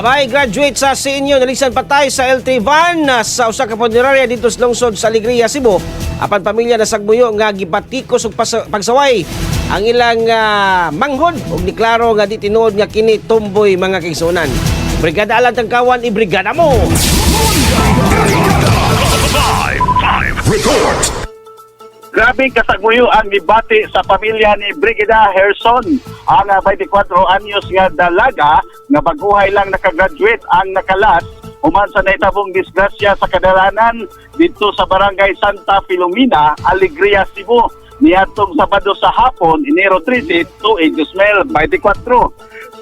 Babae graduate sa CNU nalisan patay sa L3 van sa usa ka punerarya didto sa lungsod sa Alegria, Cebu. Apan pamilya nasagbuyo nga gibatikos og pagsaway ang ilang manghod ug niklaro nga di tinuod nga kini tumboy, mga kaigsuonan. Brigada Alan Tangkawan, ibrigada mo! Live, live, report. Grabe kasagmuyo ang gibati sa pamilya ni Brigida Herson, ang 24 anyos nga dalaga nga baguhay lang nakagraduate ang nakalas human sa nahitabong disgrasya sa kadalanan didto sa Barangay Santa Filomena, Alegria, Cebu niadtong Sabado sa hapon, Enero 13 to 2024.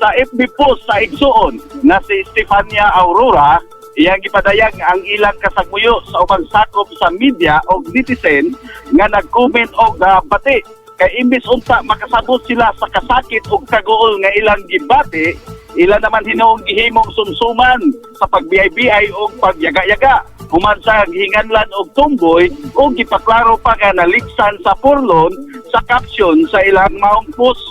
Sa FB post sa igsuon na si Stefania Aurora, iyang gipadayag ang ilang kasagmuyo sa ubang sakop sa media o netizen nga nag-comment og bati kay imbis unta makasabot sila sa kasakit og kaguol nga ilang gibati, ila naman hinuong gihimong sumsuman sa pagbiyay-biyay og pagyaga-yaga human sa gihinganlan og tumboy og gipaklaro pa nga naliksan sa porlon sa caption sa ilang maong post.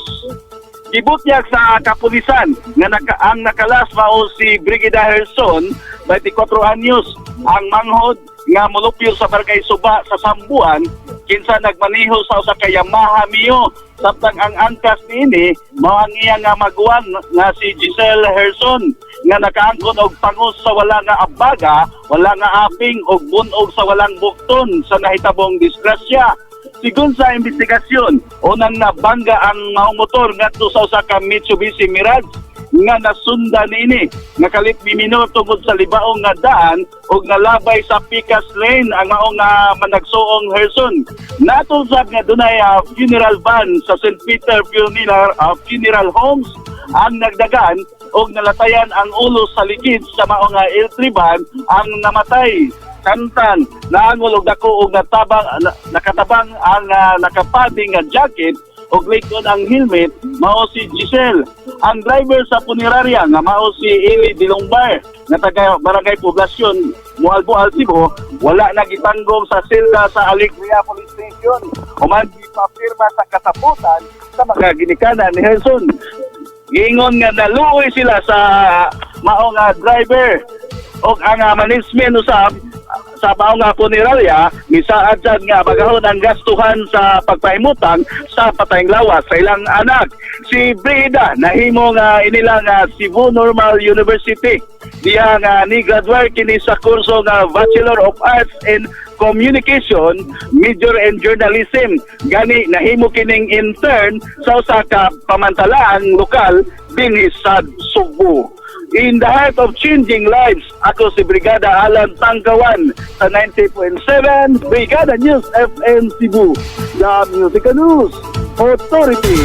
Gibutyag sa kapulisan nga ang nakalas mao si Brigida Herson, 24 anyos, ang manghod nga molupyo sa Barangay Suba sa Sambuan, kinsa nagmaniho sa usa ka Yamaha Mio, samtang ang angkas niini mao ang iya nga maguwang nga si Giselle Herson nga nakaangkon og pangos sa wala nga abaga, wala nga aping og bunog sa walang bukton sa nahitabong disgrasya. Sigon sa investigasyon, unang nabangga ang maong motor ngadto sa usa ka Mitsubishi Mirage nga nasunda niini nga kalit miminor tungod sa libaong nga daan ug nalabay sa Picas Lane ang maong managsuong Herson. Natol sab nga dunay funeral van sa St. Peter Funeral Homes ang nagdagan ug nalatayan ang ulo sa ligid sa maong L3 van ang namatay. Samtang naangol og dako og nakatabang ang nakapading nga jacket og likod ang helmet mao si Giselle. Ang driver sa punerarya nga mao si Eli Dilongbar nga taga Barangay Poblacion, Moalboal, Cebu, wala na gitanggong sa selda sa Alegria Police Station human gipapirma sa katapusan sa mga ginikanan ni Herson. Giingon nga naluoy sila sa maong driver og ang management usab sa maong punerarya misaad sad nga bagahon ang gastuhan sa pagpahimutang sa patayng lawas sa ilang anak. Si Brida nahimo nga inilang Cebu Normal University diha nga ni graduate kini sa kurso nga Bachelor of Arts in Communication, major in Journalism. Gani nahimo kining intern sa usa ka pamantalaang lokal dinhi sa Sugbo. In the heart of changing lives, ako si Brigada Alan Tangkawan sa 90.7 Brigada News FM Cebu, the Music News Authority.